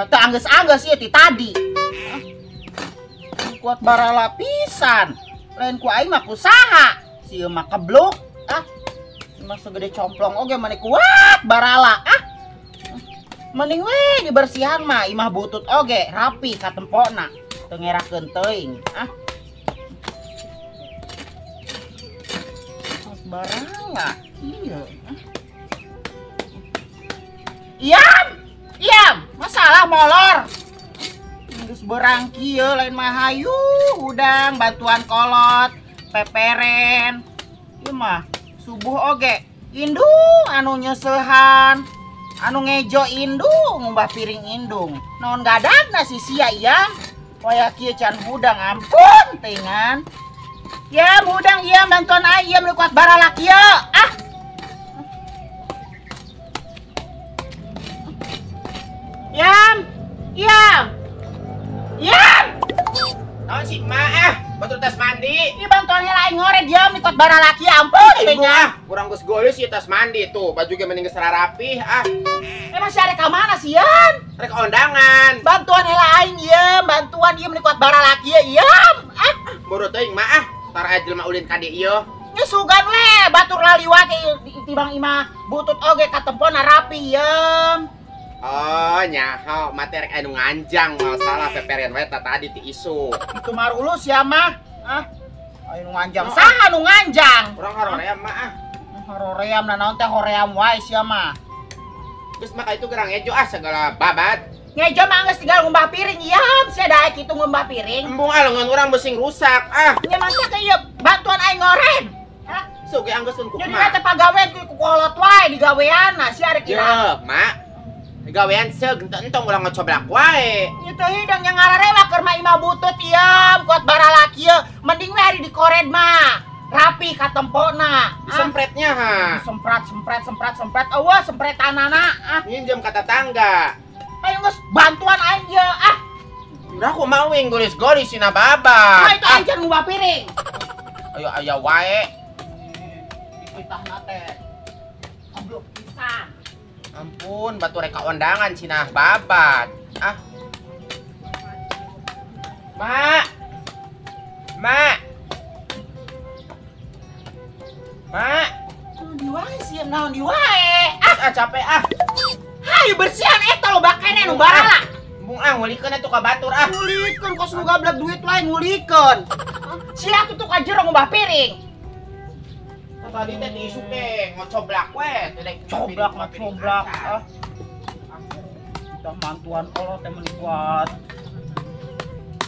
Teu anggeus-anggeus ieu ti tadi. Kuat barala pisan. Lain ku aing mah ku saha? Sieun mah kebluk. Ah. Mah segede complong oge mani kuat barala. Ah. Mending we dibersihan mah imah butut oge rapi katempona. Teu ngerakeun teuing. Ah. Barala. Iya. Iam, iam, masalah molor. Geus berang kieu lain mah hayu hudang bantuan kolot, peperen. Ieu mah subuh oge indung anu nyeusehan, anu ngejo indung ngumbah piring indung. Naon gadagna si sia iam? Waya kieu can hudang ampun teuingan. Ya hudang ieu bantuan aing ieu kuat barala kieu. Ah. Yam, yam, yam. Naon sih mak ah, batur tas mandi. Ini bantuan heula aing ngoret diam ikut barala kieu ampun teuing ah. Kurang geus golis ieu tas mandi tuh, baju ge mending geus rarapih ah. Emang si arek ka mana sieun? Rek ondangan. Bantuan heula aing ieu, bantuan ieu meni kuat barala kieu ieu. Ah, bodoh teuing mak ah. Tar aja mah ulin ka dieu ieu. Nyusugan we batur laliwat tibang imah butut oge katempona rapi ieu. Oh, nyaho, mati rek anu nganjang masalah peperian we tadi ti isu. Itu marulus ya mah. Ah. Anu nganjang. Saha nu nganjang? Urang haroream mah ah. Haroream na naon teh hoream wae sia mah. Geus maka itu gerang ngejo ah segala babat. Ngejo mah geus tinggal ngumbah piring ieu, sia daek kitu ngumbah piring. Embung ah leungeun urang besing rusak ah. Nya mantap teh ieu bantuan aing ngoren. Hah? Soge anggeuskeun ku mah. Jadi teh pagawean ku kolot wae digaweanna sia rek ira. Ye, mak. Gawean seug entong ulah ngocoblak wae. Nya teh hidang nya ngararewa keur mah imah butut ieu, kuat barala kieu. Mending we hari dikored mah. Rapi katempona. Disempretnya ha. Semprat sempret sempret sempret. Eueuh sempretanana ah. Nginjem ka tetangga. Ayo geus bantuan aing ieu ah. Udah aku mau wing golis-golis sina babat. Nah itu aing can ngumbah piring. Ayo aya wae. Dititahna teh. Goblok pisan. Ampun, batu reka ondangan cinah babat. Ah. Mak. Mak. Mak. Naon di wae sih, naon di wae. Ah, ah capek ah. Hayu bersihan eta loba keneh nu barala. Embung ah ngulikeun atuh ka batur ah. Ngulikeun kos nu gablek duit wae ngulikeun. Sia tutuk ka jero ngumbah piring. Tadi teh diisu teh ngocoblak we, teh coblak ngocoblak ah. Udah mantuan kolot teh meuni kuat.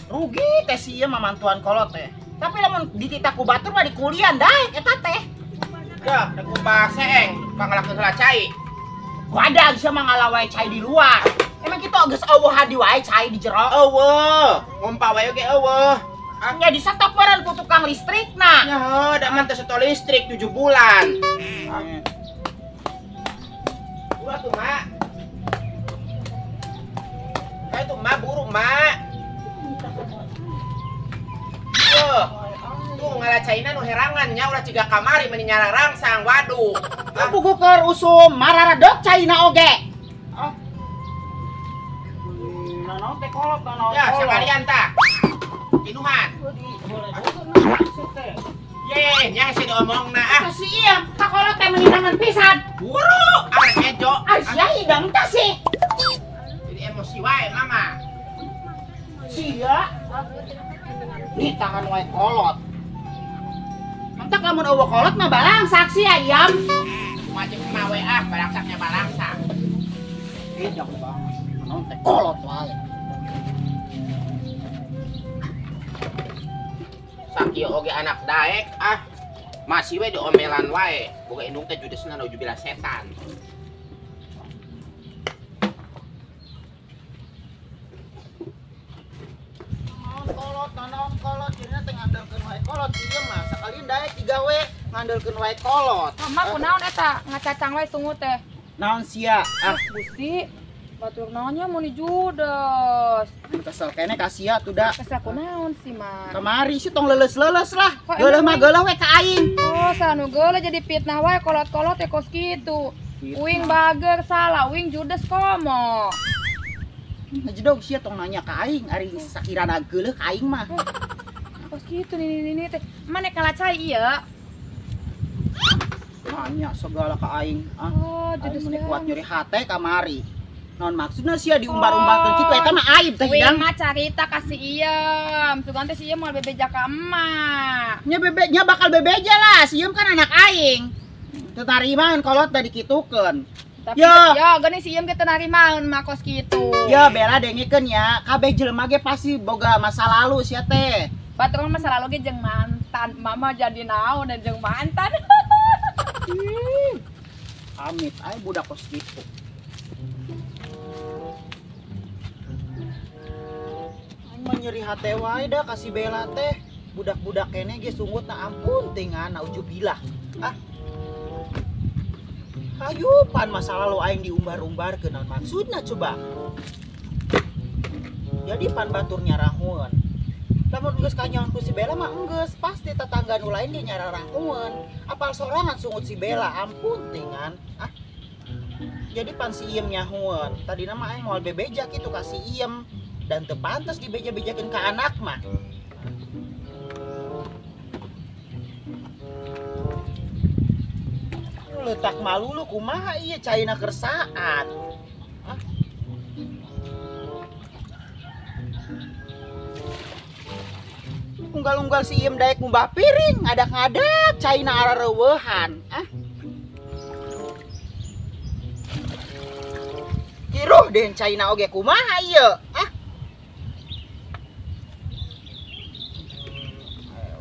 Rugi teh sia mah mantuan kolot teh. Tapi lamun dititah ku batur mah dikulian daek eta teh. Ya, rek ngumbah seeng, pangalakeun heula cai. Wadah sia mah ngalawae cai di luar. Emang kitu geus eueuh hadi wae cai di jero? Eueuh, ngompa wae oge eueuh. Nya di stop meureun ku tukang listrik na. Nya heuh, da mah teh seto listrik 7 bulan. Buru atuh, Mak. Kayak tuh, Mak, buru, Mak. Tuh, tuh ngalacaina nu herangan nya ulah ciga kamari meni nyala rangsang, waduh. Puguh keur usum mararadok caina oge. Ah. Nanaon teh kolot, nanaon. Ya, sekalian tah. Kinuhan. Ye, nya sih diomongna ah. Si ieu, ka kolot teh meuni nangan pisan. Buru, arek ngejo. Ah, sia hidang teh sih. Jadi emosi wae mama. Sia. Nih tangan wae kolot. Mantak lamun eueuh kolot mah balangsak sia iam. Kumaha mah we ah, balangsaknya balangsak. Hidang banget. Naon teh kolot wae. Sakieu oge anak daek ah masih we diomelan wae boga indung teh judesna naujubillah setan. Naon kolot, naon kolot jirina teh ngandelkeun wae kolot ieu mah sakalian daek digawe ngandelkeun wae kolot. Mah kunaon eta ngacacang wae sungut teh? Naon sia? Ah Gusti. Batur naonnya mun judes. Kesel kene ka sia tuh da. Kesel kunaon sih mah? Kamari sih tong leuleus-leuleus lah. Geuleuh mah geuleuh we ka aing. Oh, sanu geuleuh jadi fitnah wae kolot-kolot teh kos kitu. Uing bager salah, uing judes komo. Ngejedog sia tong nanya ka aing, ari sakirana geuleuh ka aing mah. Kos kitu nini teh. Mana kalah cai ieu? Nanya segala ka aing. Ah, oh, judes aing kuat nyeri hate kamari. Naon maksudna sia diumbar-umbarkeun kitu eta mah aib teh hidang. Mah carita ka si Iem. Sugan teh si Iem moal bebeja ka emak. Nya bebenya bakal bebeja lah, si Iem kan anak aing. Teu tarimaeun kolot da dikitukeun. Tapi ya geuning si Iem ge teu narimaeun mah kos kitu. Ya Bella dengekeun ya, kabeh jelema ge pasti boga masa lalu sia teh. Batur masa lalu ge jeung mantan, mama jadi naon dan jeung mantan. Amit aing budak kos kitu. Aing mah nyeri hate wae da ka si Bella teh. Budak-budak kene ge sungut na ampun tingan naujubillah. Ah. Ayo pan masa lalu aing diumbar-umbarkeun naon maksudna coba. Jadi pan batur nyarahueun. Lamun geus kanyahoan ku si Bella mah enggeus, pasti tetangga nu lain ge nyararahueun. Apal sorangan sungut si Bella, ampun tingan. Ah. Jadi pan si Iem nyahueun. Tadina mah aing moal bebeja kitu ka si Iem dan teu pantes dibeja-bejakeun ka anak mah. Letak malu lu kumaha ieu caina keur saat. Hah? Unggal-unggal si Iem daek ngumbah piring, ngadak-ngadak caina arareuweuhan. Ah. Kiruh den caina oge kumaha ieu? Ah.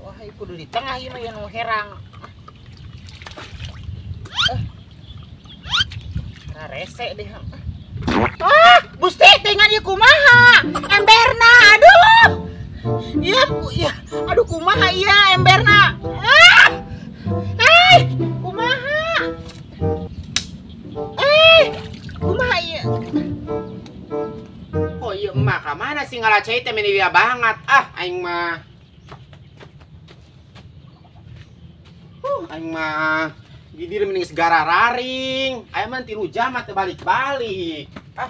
Wah, ieu kudu di tengah ieu mah nu herang. Rese deh. Ah, Gusti tingan ieu kumaha? Emberna, aduh. Iya, iya. Aduh kumaha ieu emberna? Ah. Eh, kumaha? Eh, kumaha ieu? Oh ieu emak ka mana sih ngalacai teh meni banget. Ah, aing mah. Aing mah. Gidir mending segara raring. Aya mah 3 jam teu balik-balik. Ah.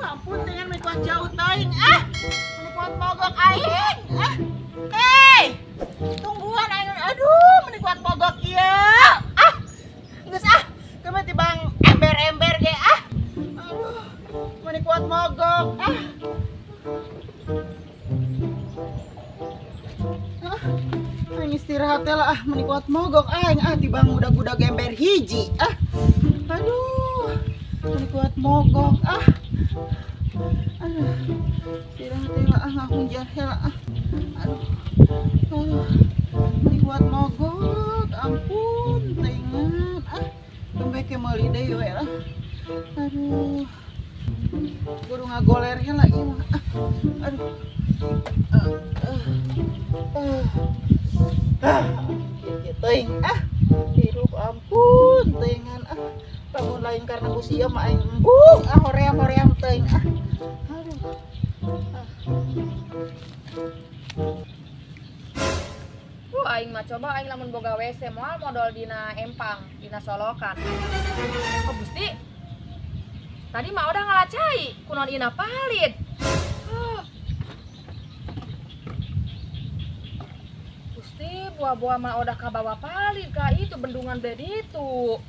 Ampun dengan meni kuat jauh teuing. Ah. Meni kuat mogok aing. Ah. Hei. Tungguan aing. Aduh, meni kuat mogok ieu. Ah. Geus ah. Kumaha tibang ember-ember ge ah. Aduh, meni kuat mogok. Ah. Aing istirahat lah ah, meni kuat mogok aing ah tibang udag-udag ember hiji ah. Aduh, meni kuat mogok ah. Aduh, istirahat lah ah, ngahunjar heula ah. Aduh. Aduh, meni kuat mogok, ampun teuingan ah. Tembe ke meuli deui we lah. Aduh. Kudu ngagoler heula ieu mah. Ah. Aduh. Teuing ah, hirup ampun teuingan ah. Lamun lain karena ku sia mah aing embung ah hoream-hoream teuing ah. Aduh. Aing mah coba aing lamun boga WC moal modal dina empang, dina solokan. Oh Gusti. Tadi mah udah ngalacai, kunaon ina palit. Gusti, buah-buah mah udah kabawa palit ka itu bendungan bed itu.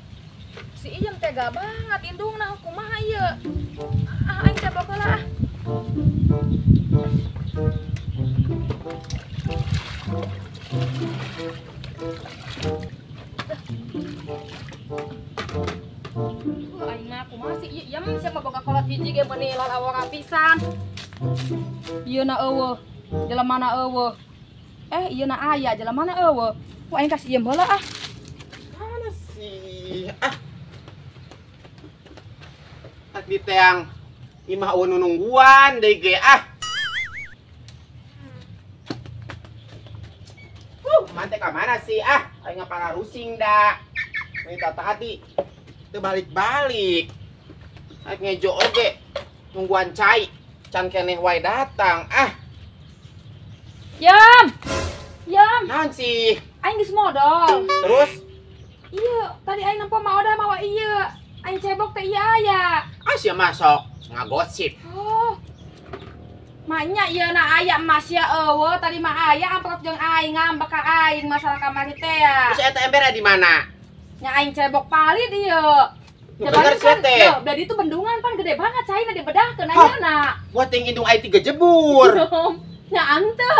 Si Iem tega banget indungna kumaha ieu. Ah aing teh boga lah. Aing mah kumaha sih ieu Iem siapa boga kolot hiji ge meuni lalawara pisan. Ieu na eueuh, jelema na eueuh. Eh, ieu na aya jelema na eueuh. Ku aing kasih Iem heula ah. Mana sih? Ah. Di teang imah eueuh nu nungguan deui ge ah. Mante ka mana sih ah? Aing ngapara rusing da. Minta tadi teu balik-balik. Aing ngejo oge nungguan cai. Can keneh wae datang ah. Yam. Yam. Naon sih? Aing geus modal. Terus? Iya, tadi aing nempo mah udah mawa ieu. Aing cebok teh ieu aya. Ah sia mah sok ngagosip. Oh. Maknya ieu na aya emas ya eueuh tadi mah aya amprok jeung aing ngambek ka aing masalah kamari teh ya. Terus eta emberna di mana? Nya aing cebok palid ieu. Bener sih teh. Yo, berarti itu bendungan pan gede banget caina dibedahkeun ayeuna. Wah ting indung aing 3 jebur. Nya ante.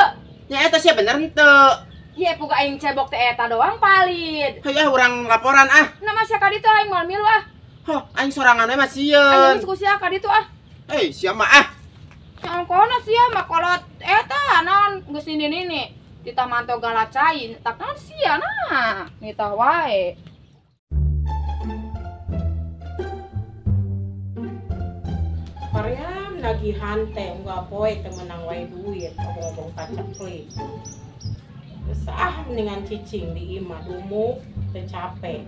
Nya eta sia bener henteu. Ye puga aing cebok teh eta doang palid. Hayah urang laporan ah. Nah masya ka ditu aing moal milu ah. Hah, aing sorangan we mah sieun. Aing geus ku sia ka ditu ah. Eh, sia mah ah. Angkona sia mah kolot eta naon geus nini-nini. Titah manto gala cai, tak naon sia nah. Nitah wae. Koream nagihan teh unggal poe teu meunang wae duit, obong-obong paceklik. Geus ah mendingan cicing di imah dumuk teu capek.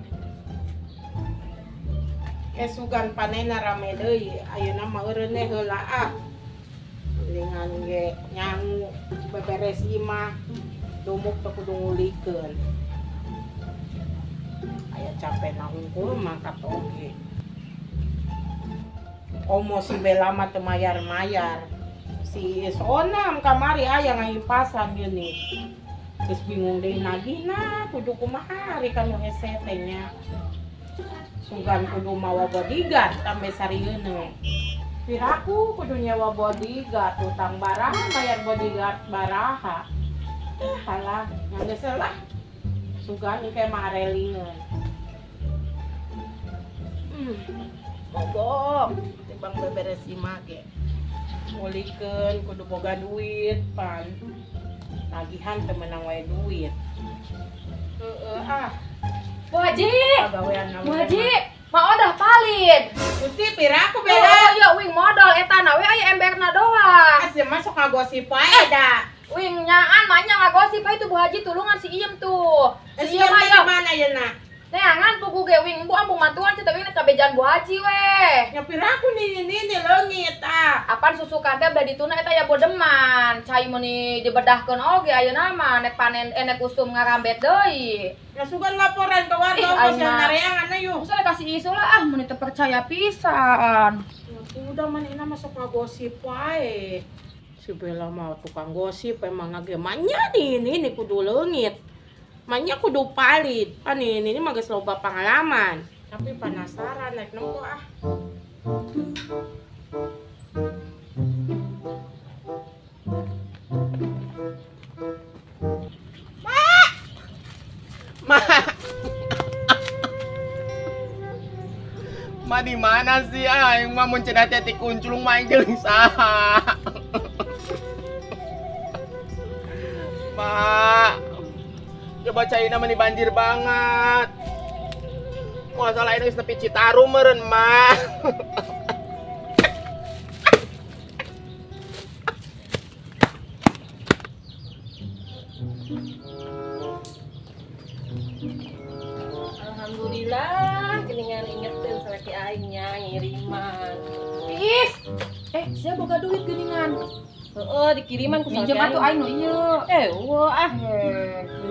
Esugan panena rame deui, ayeuna mah eureun heula ah. Mendingan ge nyangu beberes imah dumuk teu kudu ngulikeun. Aya capek na hungkul mah katoge. Omo si Bella mah teu mayar-mayar. Si Isonam kamari aya ngayimpasan geuning. Geus bingung deui nagihna kudu kumaha ari ka nu hese teh nya. Sugan kudu mawa bodyguard tambe sarieuna. Piraku kudu nyewa bodyguard utang baraha bayar bodyguard baraha. Halah, geus lah. Sugan engke mah arelingeun. Mogok timbang beberes imah ge. Ngulikeun kudu boga duit pan. Tagihan teu meunang wae duit. Heeh ah. Bu Haji. Bu Haji, ma odah palid. Gusti piraku beda. Oh ya wing modal eta na we aya emberna doang. Sia mah sok ngagosip wae da. Wing nyaan mah nya ngagosip itu Bu Haji tulungan si Iem tuh. Si Iem mah di mana yeuna? Neangan pugu ge wing bu ambung mantuan cenah wing kabejaan Bu Haji weh. Nya piraku nini-nini leungit ah. Apan susukan teh beda dituna eta ya bodeman. Cai meuni dibedahkeun oge ayeuna mah nek panen nek usum ngarambet deui. Ya sugan laporan ke warga ongkos yang nareangan ayo. Usah kasih isu lah ah meuni teu percaya pisan. Udah manehna mah sok ngagosip wae. Si Bella mah tukang gosip emang ge manya nini kudu leungit. Manya kudu palid, pan ini mah geus loba pengalaman. Tapi penasaran naik nempo ah. Ma! Ma! Ma di mana sih aing mah mun cenah teh kunclung mah aing jeung saha. Ma. Coba caina meni banjir banget. Wah salah ini nepi Citarum meureun mah. Alhamdulillah geningan ingetin salaki aing nya ngiriman. Is. Sia boga duit geningan. Heeh, dikiriman ku minjem atuh aing nu ieu. Eueuh ah.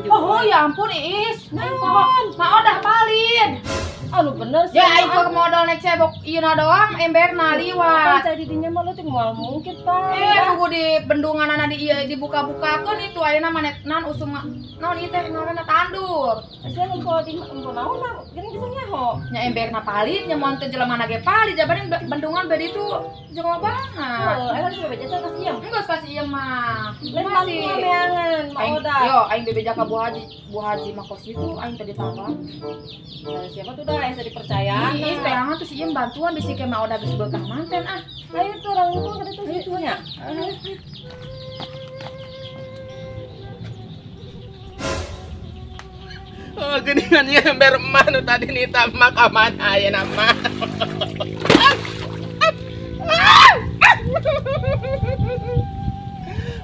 Oh, ya ampun Iis. Aing poho. Ma odah palid. Anu bener sih. Ya aing keur modal nek cebok ieuna doang emberna liwat. Pan cai di dinya mah leutik moal mungkin, Pak. Pugu di bendunganana di ieu dibuka-bukakeun itu ayeuna mah nek naon usum naon ieu teh ngaranna tandur. Sia nempo di empo naon geuning bisa nyaho. Nya emberna palid nya mun teu jelemana ge palid jabarin bendungan bedi itu jero banget. Heeh, aing harus bebeja ka si Iem. Geus ka si Iem mah. Lain bantuan neangan ma odah. Yo aing bebeja ka Bu Haji. Bu Haji mah kos itu aing teh ditawar. Siapa tuh dah yang bisa dipercaya? Ih, terangan tuh si Iem bantuan bisi ke ma odah geus beukah manten ah. Ayo tuh orang itu kada tuh Ayo tuh nya. Oh, geningan ieu ember emak nu tadi nita emak ka mana ayeuna mah.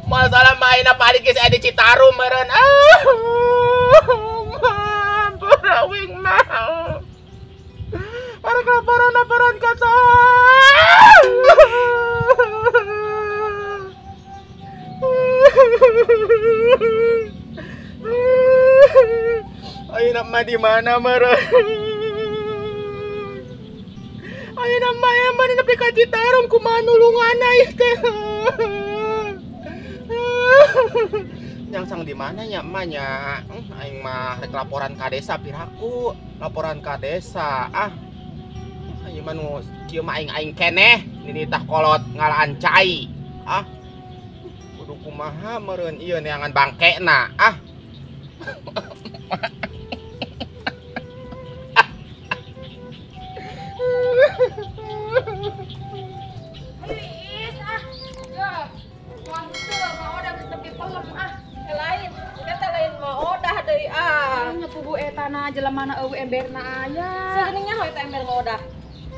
Masalah main apa geus aya di Citarum meureun. Ah, ampun wing mah. Para laporan-laporan kacau. Ayeuna mah di mana meureun? Ayeuna mah mana nepi ka Citarum kumaha nulunganna ieu teh. Nyangsang di mana nya emak nya? Aing mah rek laporan ka desa piraku, laporan ka desa. Ah. Ieu mah nu kieu mah aing-aing keneh ninitah kolot ngalaan cai. Ah. Kudu kumaha meureun ieu neangan bangkena. Ah. Iis ah. Ya. Moal teu mau odah geus nepi pelem ah. Lain, kita lain mau odah deui ah. Nya kubu eta na jelemana eueuh emberna aya. Saeuning nyaho eta ember mau odah.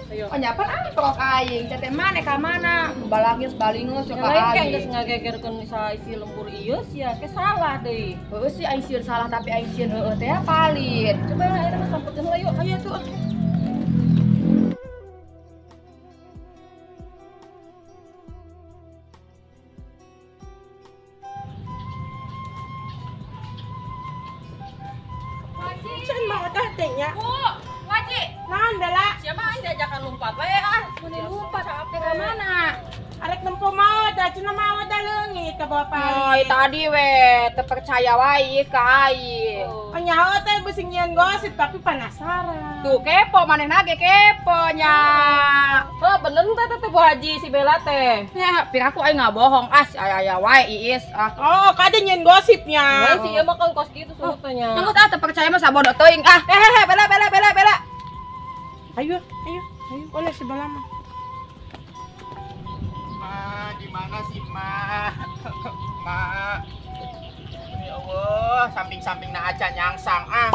Ayo. Oh nyapan amprok aing, teh maneh ka mana? Balangis balingeus ka Lain aing. kan geus ngagegerkeun saisi lembur ieu sia ke salah deui. Heueuh sih aing sieun salah tapi aing sieun heueuh teh palit. Coba ayeuna mah samputkeun heula yuk. Ayo tuh. Can mau odah teh nya. Bu, Waji. Naon Bella? Siapa aing diajakan lompat we ah. Mun lompat teh ka mana? Arek nempo mau odah cenah mau odah leungit ka bawa Oh, palit. tadi we teu percaya wae ka aing. Oh nyaho teh beusi nyieun gosip tapi penasaran. Tuh kepo manehna ge kepo nya. Oh, bener teh teh Bu Haji si Bella teh. Nya piraku aing ngabohong ah si aya-aya wae Iis ah. Oh, kade nyieun gosipnya. Lain si ieu mah kan kos kitu sungut teh nya. Nunggu ah teu percaya mah sabodo teuing ah. Hehehe, Bella Bella Bella Bella. Ayo, ayo, ayo. Oleh si Bella mah. Ma, di mana sih, Ma? Ma. Ya Allah, samping-samping na aja nyangsang ah.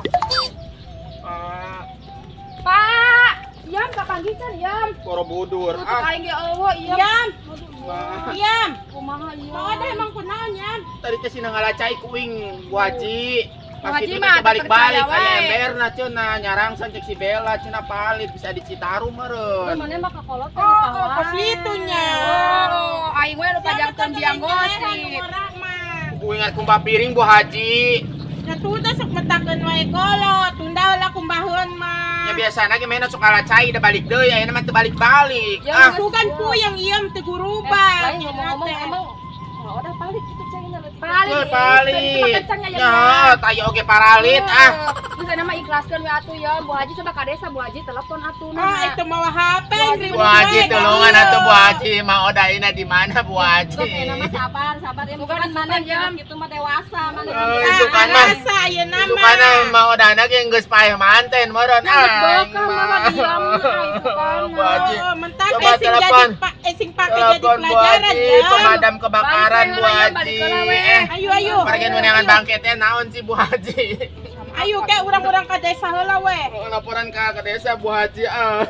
Pak, Yam kapanggih can Yam. Borobudur Tuh ah. aing ge eueuh Yam. Yam, Ma. Yam. Kumaha Yam? Mau odah emang kunaon Yam? Tadi teh sina ngalacai kuing Bu Haji. Bu Pas Haji itu mah teh balik-balik teu percaya aya wae. emberna cenah nyarangsan cek si Bella cenah palit bisa di Citarum meureun. Mana mah ka kolot teh Oh, oh, kos kitu nya. Oh, aing we nu pajarkeun biang gosip. Kuing arek kumbah piring Bu Haji. Nya tunda sok metakeun wae kolot, tunda heula kumbaheun mah. Nya biasana ge mainna sok ngalacai da balik deui ayeuna mah teu balik-balik. Ya, Ah, Sugan puyeng ieu teu gurubah. Lain ngomong-ngomong emang mau odah palit kitu caina leutik. Palit. Euy, palit. Itu mah kencangnya Yam. Ya, tayo oge paralit ah. Geus aya mah ikhlaskeun we atuh Yam. Bu Haji coba ka desa Bu Haji telepon atuh Ah, itu mawa HP Bu Haji tulungan atuh Bu Haji, mau odaina di mana Bu Haji? Sok enak mah sabar, sabar ya. Bukan, Bukan mana bukan, Yam. gitu mah dewasa mana. Euy, sukan mah. Rasa ayeuna mah. Sukan mah odana ge geus paeh manten meureun Geus ah. bokah mah diam ah sukan. Bu Haji. Oh, mentak Coba esing jadi telepon. esing pake jadi Telepon Bu pelajaran Haji, ya. pemadam kebakaran Balik Bu we heula, Yam, Haji. balik heula we. Ayo ayo. Pargen meunangan bangketnya naon sih Bu Haji? Ayo ke urang-urang ka desa heula we. Laporan ka desa Bu Haji ah.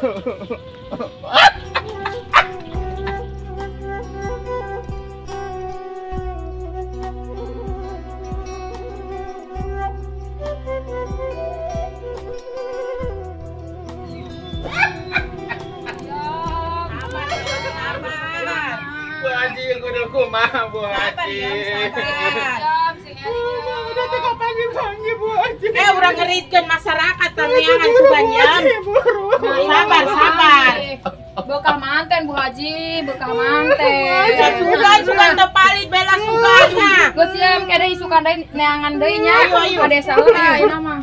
Sabar, sabar. Bu Haji kudu kumaha Bu Sabar Haji. ya, sabar. Yam sing eling. Udah teh kapanggil-panggil Bu Haji. Eh urang ngeritkeun masyarakat taneangan sugan Yam. Sabar, sabar. Bekah manten Bu Haji, bekah manten. Sugan sugan teu palit Bella sugan nya. Geus Yam kene isukan deui neangan deui nya Ayo, ayo. ka desa heula ayeuna mah.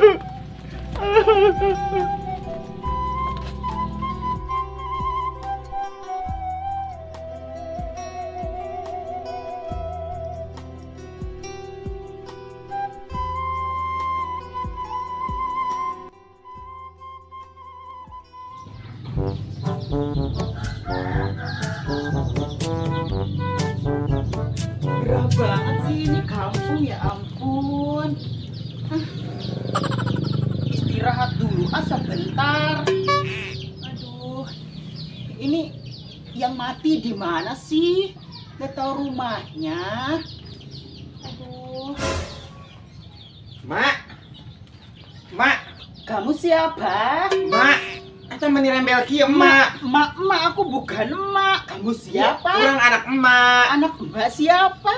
Gerah banget sih ini kampung ya ampun. Hah. Istirahat dulu ah sebentar. Aduh. Ini yang mati di mana sih? Gak tahu rumahnya. Aduh. Mak. Mak, Kamu siapa? mak. Eta meni rembel kieu emak. Emak, emak, aku bukan emak. Kamu siapa? Urang anak emak. Anak emak siapa?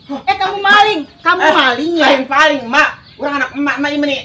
Eh kamu maling, kamu maling ya? Lain paling, Mak. Urang anak emak, emak ieu meni.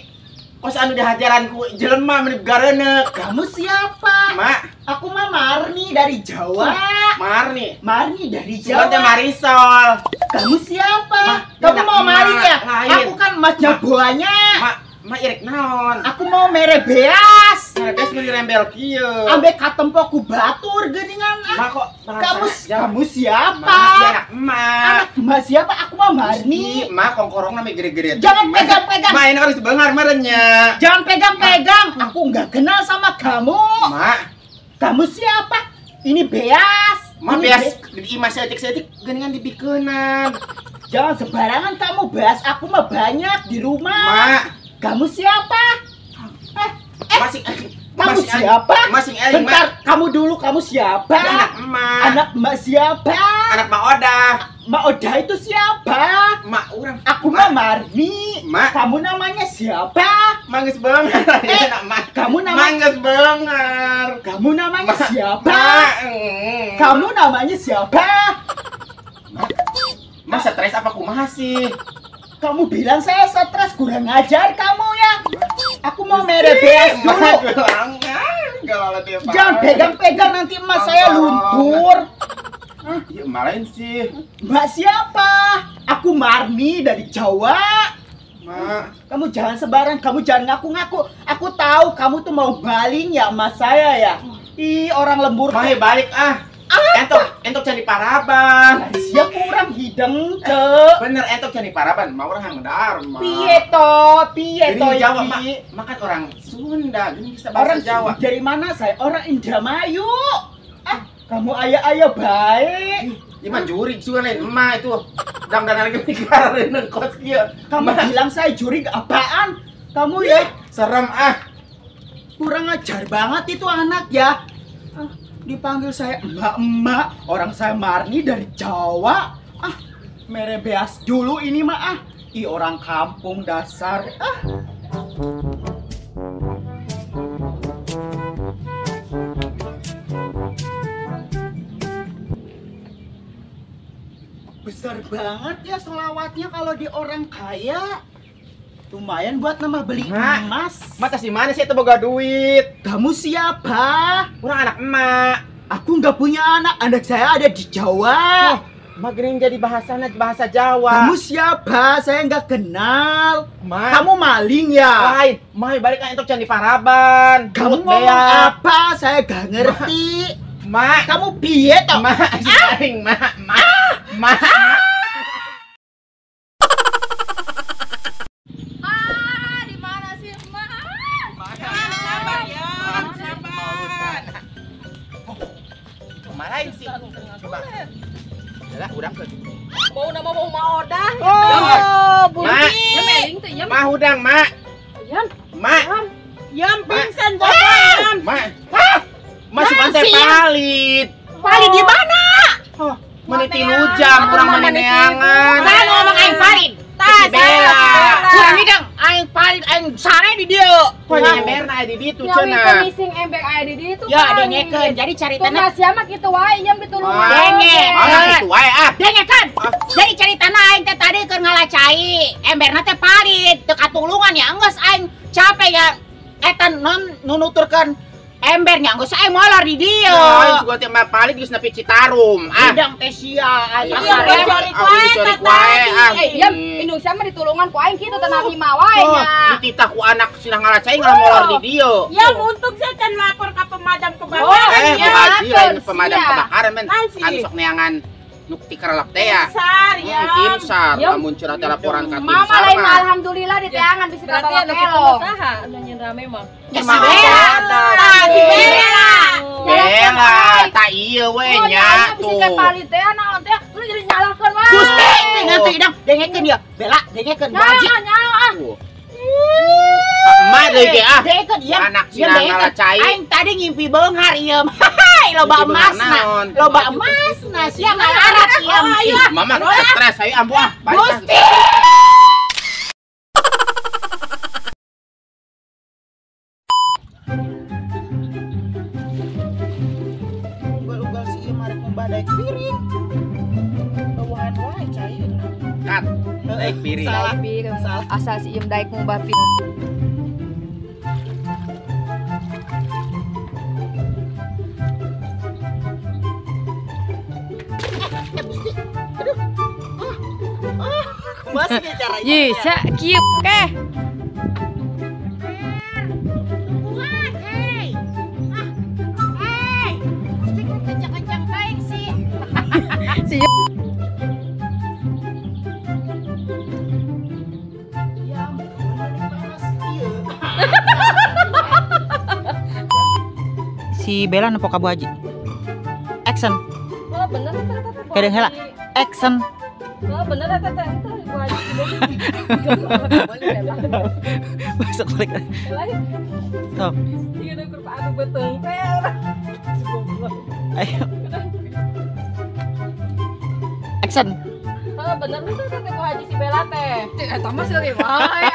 Kos anu dihajaran ku jelema menip garenek. Kamu siapa? Mak, aku mah Marni dari Jawa. Marni. Marni dari Jawa. Bukan Marisol. Kamu siapa? Ma, kamu mau maling ya? Lain. Aku kan masnya buahnya. Mak, mak irek naon? Aku mau mere beas. Mere beas meuli rembel kieu. Ambe katempo ku batur geuningan. Mak kok kamu siapa? Mak, anak emak. Anak emak siapa? Aku mah Marni. Mak kongkorongna mah gede-gede. Jangan pegang-pegang. Mak ini harus bengar merenya. Jangan pegang-pegang. Aku nggak kenal sama kamu. Mak, kamu siapa? Ini beas. Mak beas di imah seetik-seetik geuningan dibikeunan. Jangan sembarangan kamu beas, aku mah banyak di rumah. Mak, kamu siapa? Masing, kamu siapa? Masing eling, bentar, kamu dulu, kamu siapa? Anak emak. Anak emak siapa? Anak Mak Oda. Mak Oda itu siapa? Mak urang. Aku mah Marni. Mak. Kamu namanya siapa? Mangges banget. Anak mak. Kamu namanya Mangges banget. Kamu namanya siapa? Mak. Kamu namanya siapa? Mak. Mas stres apa kumaha sih? Kamu bilang saya stres, kurang ajar kamu ya. Aku mau mere beas dulu. Jangan pegang-pegang nanti emas saya luntur. Ya malain sih. Mbak siapa? Aku Marni dari Jawa. Mak, kamu jangan sembarang, kamu jangan ngaku-ngaku. Aku tahu kamu tuh mau baling ya emas saya ya. Ih, orang lembur. Mai balik ah. Entok, entok candi paraban. Siap kurang hideng ke. Bener entok candi paraban, mau orang hang dharma. Piye to, piye to Jawa, mak, makan orang Sunda, gini bisa bahasa orang Jawa. Dari mana saya? Orang Indramayu. Ah, kamu ayah-ayah baik. Ini mah jurig juga lain emak itu. Dangdanan lagi mikir kos kieu. Kamu bilang saya jurig apaan? Kamu ya serem ah. Kurang ajar banget itu anak ya. Ah, dipanggil saya emak-emak, orang saya Marni dari Jawa. Ah, mere beas dulu ini mah ah. Ih, orang kampung dasar. Ah. Besar banget ya solawatnya kalau di orang kaya. Lumayan buat nambah beli emas. Mak, tas di mana sih itu boga duit? Kamu siapa? Kurang anak emak. Aku nggak punya anak, anak saya ada di Jawa. Oh, mak gering jadi bahasanya bahasa Jawa. Kamu siapa? Saya nggak kenal. Mak. Kamu maling ya? Lain, mak balik kan entok candi paraban. Kamu ngomong apa? Saya gak ngerti. Mak, kamu piye toh? Mak, maling, mak, mak, mak. Di mana sih, Mak? Sabar ya, sabar. Kemarahin sih. Coba. Yalah, urang ke. Bau nama bau Mak Odah. Oh, Mak. Mak hudang, Mak. Yan. Mak. Yam pingsan, Mak. Mak. Masuk pantai palit. Palit di mana? Oh, menit 3 jam kurang meneangan. Saya ngomong aing palit. Tas Bella. Kurang hidang aing palit aing sare di dieu. Kok emberna aya di ditu cenah. Nyawi missing ember aya di ditu. Ya dengekeun. Jadi caritana sia mah kitu wae yam ditulungan. Denge. Ah kitu wae ah. Dengekeun. Jadi caritana aing teh tadi keur ngalacai. Emberna teh palit teu katulungan ya enggeus aing capek ya eta non nunuturkeun embernya geus aing molor di dieu. Aing juga teh mah palit geus nepi Citarum. Ah. Hidang teh sia aing cari wae ah. Yam indung sia mah ditulungan ku aing kitu teh narima wae nya. Dititah ku anak sinah ngalacai ngalah molor di dieu. Ya untung saya can lapor ka pemadam kebakaran. Bu Haji lain pemadam kebakaran men. Anu sok neangan nuk tikarelap teh ya. Timsar ya. Timsar lamun curhat laporan ka timsar. Mama lain alhamdulillah di teangan bisa kabawa kelo. Saha anu nyen rame mah. Ya si Bella. Si Bella. Bella, tak ieu we nya tuh. Bisa palit teh naon teh, lu jadi nyalahkeun wae. Gusti, nganti idang dengekeun ya. Bella, dengekeun wajib. Nyaho ah. Emak deui ge ah. Dengekeun ieu. Anak sinah ngalacai. Aing tadi ngimpi beunghar ieu. Hai, loba emasna. Loba emasna sia ngalarat ieu. Mama stres ayo ambu ah. Gusti. Ugal-ugal si ieu marek daek piring. Bawaan wae cairna. Kat. Daek piring. Salah. Asal si ieu daek ngumbah piring. Masih caranya. Ye, sia kieu keh. Tungguan, hei. Ah, hei. Mesti kencang-kencang baik sih. Si Ya ampun, ieu. Si Bella nempo ka Bu Haji. Action. Oh, bener eta teh. Kadang heula. Action. Oh, bener eta teh teh Bu Haji. Masuk balik. Top. Ieu ukur anu beuteung teh. Ayo. Action. Oh, bener teh teh Bu Haji si Bella teh. Eta mah seuri wae.